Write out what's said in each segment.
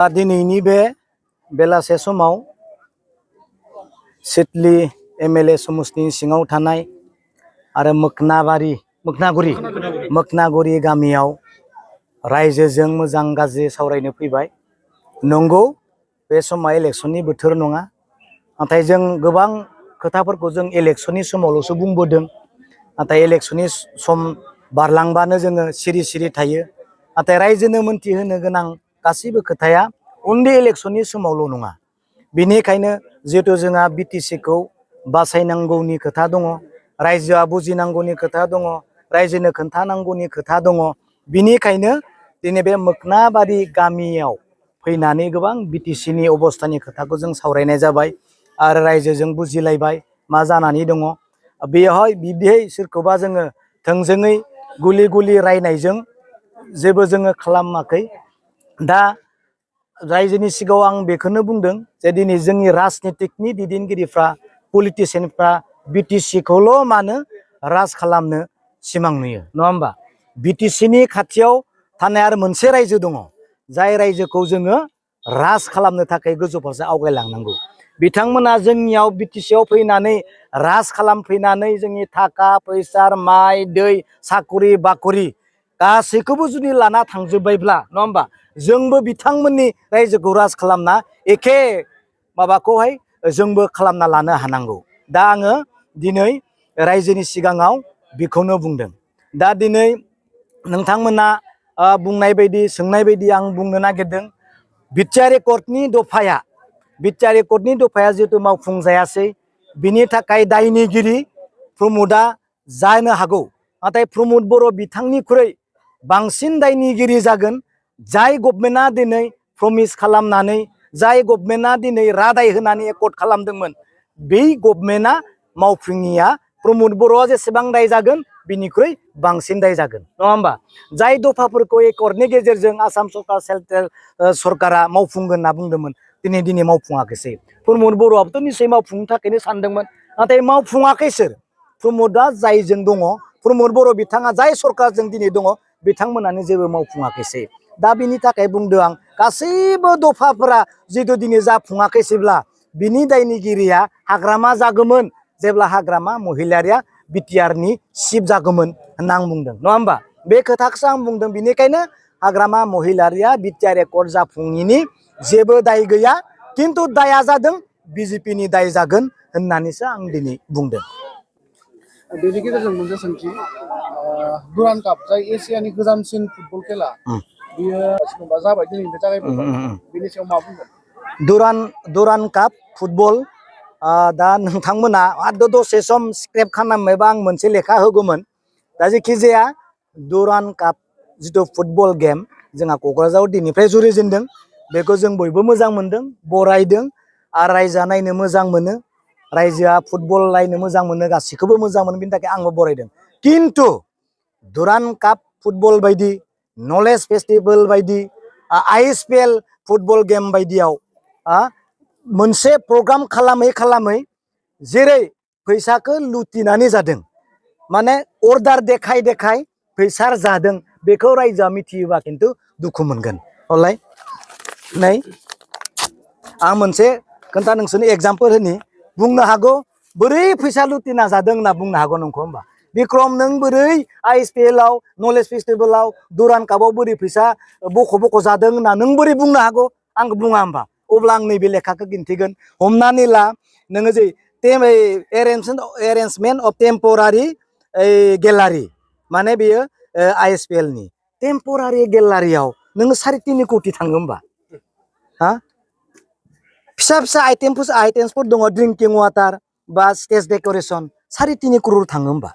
दिनैनि बे बेलासे समाव सिडली एमएलए समस्तिनि सिङाव थानाय आरो मोखनागुरि गामियाव रायजोजों मोजां गाज्रि सावरायनो फैबाय। नंगौ बे समा इलेक्शननि बोथोर नङा, नाथाय जों गोबां खोथाफोरखौ जों इलेक्शननि समावल'सो बुंबोदों। नाथाय इलेक्शननि सम बारलांबानो जोङो सिरि सिरि थायो। नाथाय रायजोनो मोनथिहोनो गोनां गासैबो खोथाया उन्दै इलेक्शननि समावल' नङा। बेनिखायनो जिहेतु जोंहा बिटिसिखौ बासायनांगौनि खोथा दङ, रायजोआ बुजिनांगौनि खोथा दङ, रायजोनो खोन्थानांगौनि खोथा दङ। बिनिखायनो दिनै बे मोखनाबारि गामियाव फैनानै गोबां बिटिसिनि अबस्थानि खोथाखौ जों सावरायनाय जाबाय आरो रायजोजों बुजिलायबाय मा जानानै दङ। बेवहाय बिदियै सोरखौबा जोङो थोंजोङै गुलि रायनायजों जेबो जोङो खालामाखै। दा रायजोनि सिगाङाव आं बेखौनो बुंदों जे दिनै जोंनि राजनितिकनि दैदेनगिरिफ्रा पलिटिसियानफ्रा बिटिसिखौल' मानो राज खालामनो सिमां नुयो, नङा होमबा? बिटिसिनि खाथियाव थानाय आरो मोनसे रायजो दङ, जाय रायजोखौ जोङो राज खालामनो थाखाय गोजौ फारसे आवगायलांनांगौ। बिथांमोना जोंनियाव बिटिसियाव फैनानै राज खालामफैनानै जोंनि थाखा फैसा माइ दै साखरि बाखरि गासैखौबो जुदि लाना थांजोब्बायब्ला, नङा होमबा, जोंबो बिथांमोननि रायजोखौ राज खालामना एखे माबाखौहाय जोंबो खालामना लानो हानांगौ। दा आङो दिनै रायजोनि सिगाङाव बेखौनो बुंदों। दा दिनै नोंथांमोना बुंनाय बायदि सोंनाय बायदि आं बुंनो नागिरदों। बिटिआर एकर्डनि दफाया जिहेतु मावफुंजायासै, बिनि थाखाय दायनिगिरि प्रमदआ जानो हागौ। नाथाय प्रमद बर' बिथांनिख्रुइ बांसिन दायनिगिरि जागोन जाय गभर्नमेन्टआ दिनै प्रमिस खालामनानै, जाय गभर्नमेन्टआ दिनै रादाय होनानै एकर्ड खालामदोंमोन, बै गभर्नमेन्टआ मावफुङिया प्रमद बर'आ जेसेबां दाय जागोन बिनिख्रुइ बांसिन दाय जागोन, नङा होमबा? जाय दफाफोरखौ एकर्डनि गेजेरजों आसाम सरकार सेन्ट्रेल सरकारा मावफुंगोन होनना बुंदोंमोन, दिनै मावफुङाखैसै। प्रमद बर'आबोथ' निश्चय मावफुंनो थाखायनो सानदोंमोन, नाथाय मावफुङाखै सोर? प्रमदआ जायजों दङ, प्रमद बर' बिथाङा जाय सरकारजों दिनै दङ, बिथांमोनानो जेबो मावफुङाखैसै। दा बिनि थाखाय बुंदों आं, गासैबो दफाफोरा जिहेतु दिनै जाफुङाखैसैब्ला बिनि दायनिगिरिया हाग्रामा जागौमोन जेब्ला हाग्रामा महिलारिया बिटिआरनि चिफ जागौमोन होनना आं बुंदों, नङा होमबा? बे खोथाखौसो आं बुंदों। बेनिखायनो हाग्रामा महिलारिया बिटिआर एकर्ड जाफुङिनि जेबो दाय गैया, खिन्थु दाया जादों बिजेपिनि दाय जागोन होननानैसो आं दिनै बुंदों। बेनि गेजेरजों मोनसे सोंथि, दुरान काप जाय एसियानि गोजामसिन फुटबल खेला, बियो जाबाय दिनैनिफ्राय जागायबोबाय, बेनि सायाव मा बुंगोन? दुरान काप फुटबल, दा नोंथांमोना दसे सम स्क्रेप खालामबायबा आं मोनसे लेखा होगौमोन। दा जेखि जाया दुरान काप जिथु फुटबल गेम जोंहा क'क्राझाराव दिनैनिफ्राय जुरिजेनदों, बेखौ जों बयबो मोजां मोनदों, बरायदों आरो रायजोआ नायनो मोजां मोनो। रायजोआ फुटबल नायनो मोजां मोनो, गासैखौबो मोजां मोनो, बिनि थाखाय आंबो बरायदों। खिन्थु दुरान काप फुटबल बायदि, नलेज फेस्टिभेल बायदि, ISPL फुटबल गेम बायदियाव मोनसे प्रग्राम खालामै जेरै फैसाखौ लुटिनानै जादों, माने अर्डार देखाय फैसा जादों, बेखौ रायजोआ मिथियोबा खिन्थु दुखु मोनगोन। हलाय नै आं मोनसे खोन्था नोंसोरनि एग्जाम्पल होनि, बुंनो हागौ बोरै फैसा लुटिना जादों होनना बुंनो हागौ नोंखौ, होमबा बिक्रम नों बोरै ISPL आव नलेज फेस्टिभेलाव दुरान कापाव बोरै फैसा बख' जादों होनना नों बोरै बुंनो हागौ? आं बुङा होमबा? अब्ला आं नैबे लेखाखौ खिन्थिगोन। हमनानै ला नोङो जे एरेन्जमेन्ट अफ टेम्परारि गेलारि, माने बेयो ISPL नि टेम्परारि गेलारियाव नोङो 3.5 कोटि थाङो होमबा? फिसा आइटेम्सफोर दङ, ड्रिंकिं वाटार बा स्टेज डेक'रेसन, 3.5 करोड़ थाङो होमबा?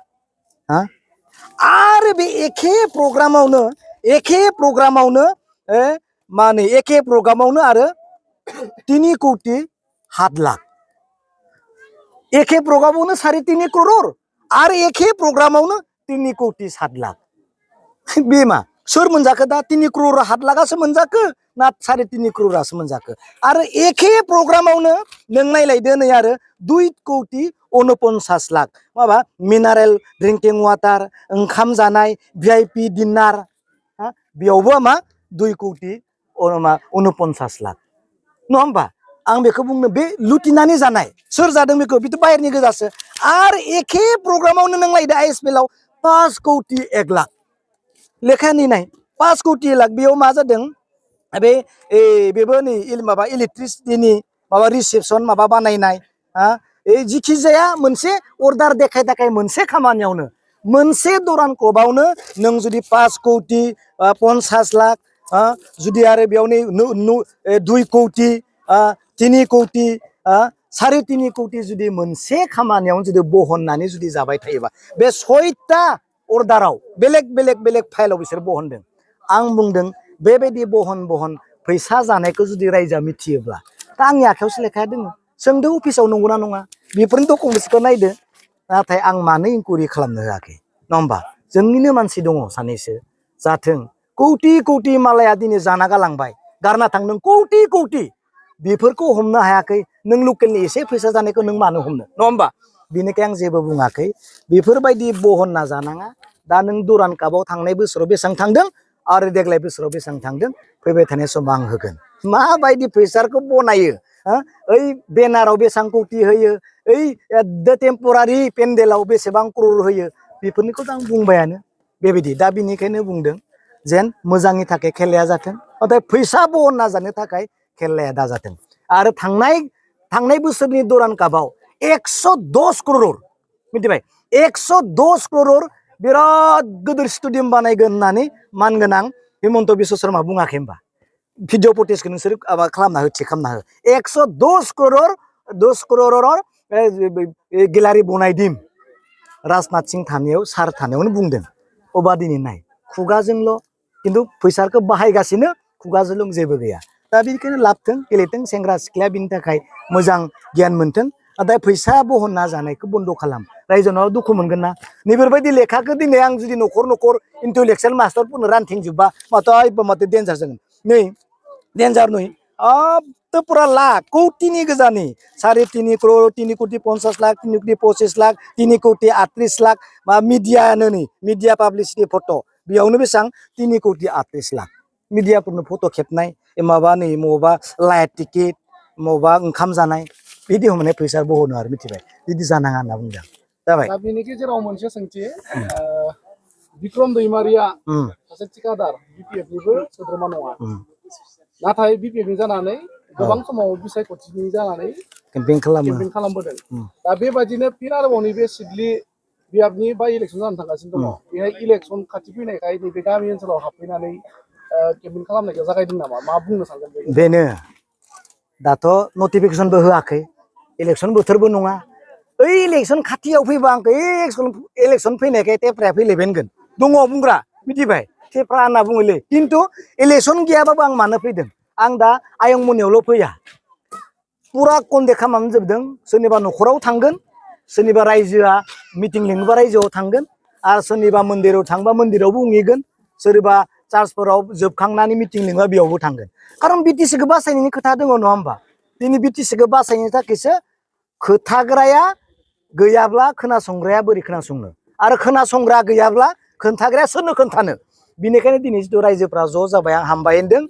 आरो बे एखे प्रग्रामावनो आरो 3 कोटि 7 लाख, एखे प्रग्रामावनो 3.5 करोड़ आरो एखे प्रग्रामावनो 3 कोटि 7 लाख। बे मा सोर मोनजाखो? दा 3 करोड़ 7 लाखासो मोनजाखो ना 3.5 करोड़ासो मोनजाखो? आरो एखे प्रग्रामावनो नों नायलायदो नै आरो 2 कोटि 49 लाख माबा मिनारेल ड्रिंकिं वाटार, ओंखाम जानाय, VIP डिनार, बेयावबो मा 2 कोटि 49 लाख नङा होमबा आं बेखौ बुंनो बे लुटिनानै जानाय सोर जादों बेखौ बेथ' बाहेरनि गोजासो आरो एखे प्रग्रामावनो नों लायदो ISPL आव 5 कौटि 1 लाख लेखानि नाय 5 कौटि 1 लाख बेयाव मा जादों बे बेबो नै माबा इलेक्ट्रिसिटिनि माबा रिसेपसन माबा बानायनाय जिखि जाया मोनसे अर्डार देखाय मोनसे खामानियावनो मोनसे दुरान कपआवनो नों जुदि 5 कौटि 50 लाख जुदि आरो बेयावनो 2 कौटि 3 कौटि 3.5 कौटि जुदि मोनसे खामानियावनो जुदि बहननानै जुदि जाबाय थायोबा बे 6टा अर्डाराव बेलेग फाइलाव बिसोर बहनदों आं बुंदों बेबायदि बहन फैसा जानायखौ जुदि रायजोआ मिथियोब्ला दा आंनि आखायावसो लेखाया दङ सोंदो अफिसाव नंगौना नङा बेफोरनि डकुमेन्ट्सखौ नायदो नाथाय आं मानो इनकुवेरि खालामनो होआखै नङा होमबा जोंनिनो मानसि दङ सानैसो जाथों कौटि मालाया दिनै जाना गालांबाय गारना थांदों कौटि बेफोरखौ हमनो हायाखै नों लकेलनि एसे फैसा जानायखौ नों मानो हमनो नङा होमबा बेनिखाय आं जेबो बुङाखै बेफोरबायदि बहनना जानाङा दा नों दुरान कापआव थांनाय बोसोराव बेसेबां थांदों आरो देग्लाय बोसोराव बेसेबां थांदों फैबाय थानाय समाव आं होगोन माबायदि फैसाखौ बनायो ओइ बेनाराव बेसेबां कौटि होयो ओइ टेम्परारि पेन्डेलाव बेसेबां क्रर होयो बेफोरनिखौथ' आं बुंबायानो बेबायदि दा बिनिखायनो बुंदों जेन मोजांनि थाखाय खेलाया जाथों नाथाय फैसा बहनना जानो थाखाय खेलाया दाजाथों आरो थांनाय बोसोरनि दुरान कापआव 110 करोड़ मिथिबाय 110 करोड़ बिराद गिदिर स्टेडियाम बानायगोन होननानै मानगोनां हिमन्त बिश्व शर्मा बुङाखै होमबा भिडिअ फुटेजखौ नोंसोर माबा खालामना हो थिक खालामना हो 110 करोड़ 10 करोड़ गेलारि बनायदिम राजनाथ सिंह थानायाव सार थानायावनो बुंदों अबा दिनै नाय खुगाजोंल' खिन्थु फैसाखौ बाहायगासिनो खुगाजोंल' जेबो गैया दा बेनिखायनो लाबथों गेलेथों सेंग्रा सिख्लाया बिनि थाखाय मोजां गियान मोनथों नाथाय फैसा बहनना जानायखौ बन्द' खालाम रायजोनाव दुखु मोनगोन ना नैफोरबायदि लेखाखौ दिनै आं जुदि न'खर इन्टेलेक्सुवेल मास्टारफोरनो रानथिंजोबबा माथो डेन्जार जागोन नै डेन्जार नुय तो पुरा लाख कौटिनि गोजानि 3.5 करोड़ 3 कौटि 50 लाख 3 कौटि 25 लाख 3 कौटि 38 लाख मा मिडियानो नै मिडिया पाब्लिसिटि फट' बेयावनो बेसेबां 3 कौटि 38 लाख मिडियाफोरनो फट' खेबनाय माबा नै मबावबा लाइट टिकेट मबावबा ओंखाम जानाय बिदि हमनाय फैसा बहनो आरो मिथिबाय बिदि जानाङा होनना बुंदों जाबाय दा बेनि गेजेराव मोनसे सोंथि बिक्रम दैमारिया सासे थिकादार बिपिएफनिबो सोद्रोमा नङा नाथाय बिपिएफनि जानानै गोबां समाव बिसायख'थिनि जानानै केम्पेइन खालामबोदों दा बेबायदिनो फिन आरोबाव नैबे सिडलि बियाबनि बा इलेक्सन जानो थांगासिनो दङ बेहाय इलेक्सन खाथि फैनायखाय नैबे गामि ओनसोलाव हाबफैनानै केम्पेइन खालामनायखौ जागायदों नामा मा बुंनो सानगोन बेनो दाथ' नटिफिकेसनबो होआखै इलेक्सन बोथोरबो नङा ओइ इलेक्सन खाथियाव फैबा आंखौ इलेक्सन फैनायखाय टेफ्राया फैलायबाय होनगोन दङ बुंग्रा मिथिबाय टेफ्रा होनना बुङोलै खिन्थु इलेक्सन गैयाबाबो आं मानो फैदों आं दा आयंमोननियावल' फैया पुरा कन्टेक्ट खालामनानै जोबदों सोरनिबा न'खराव थांगोन सोरनिबा रायजोआ मिटिं लिङोबा रायजोआव थांगोन आरो सोरनिबा मन्दिराव थांबा मन्दिरावबो उंहैगोन सोरबा चार्चफोराव जोबखांनानै मिटिं लिङोबा बेयावबो थांगोन खारन बिटिसिखौ बासायनायनि खोथा दङ नङा होमबा दिनै बिटिसिखौ बासायनो थाखायसो खोथाग्राया गैयाब्ला खोनासंग्राया बोरै खोनासंनो आरो खोनासंग्रा गैयाब्ला खोन्थाग्राया सोरनो खोन्थानो बिनिखायनो दिनै जिथु रायजोफ्रा ज' जाबाय आं हामबाय होनदों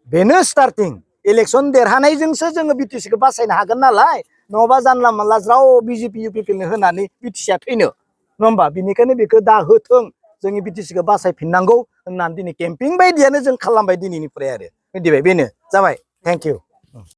बेनो स्टार्टिं इलेक्सन देरहानायजोंसो जोङो बिटिसिखौ बासायनो हागोन नालाय नङाबा जानला मानला ज्राव बिजेपि इउपिपिएलनो होनानै बिटिसिया थैनो नङा होमबा बिनिखायनो बेखौ दा होथों जोंनि बिटिसिखौ बासायफिननांगौ होननानै दिनै केम्पिं बायदियानो जों खालामबाय दिनैनिफ्राय आरो मिथिबाय बेनो जाबाय थेंक इउ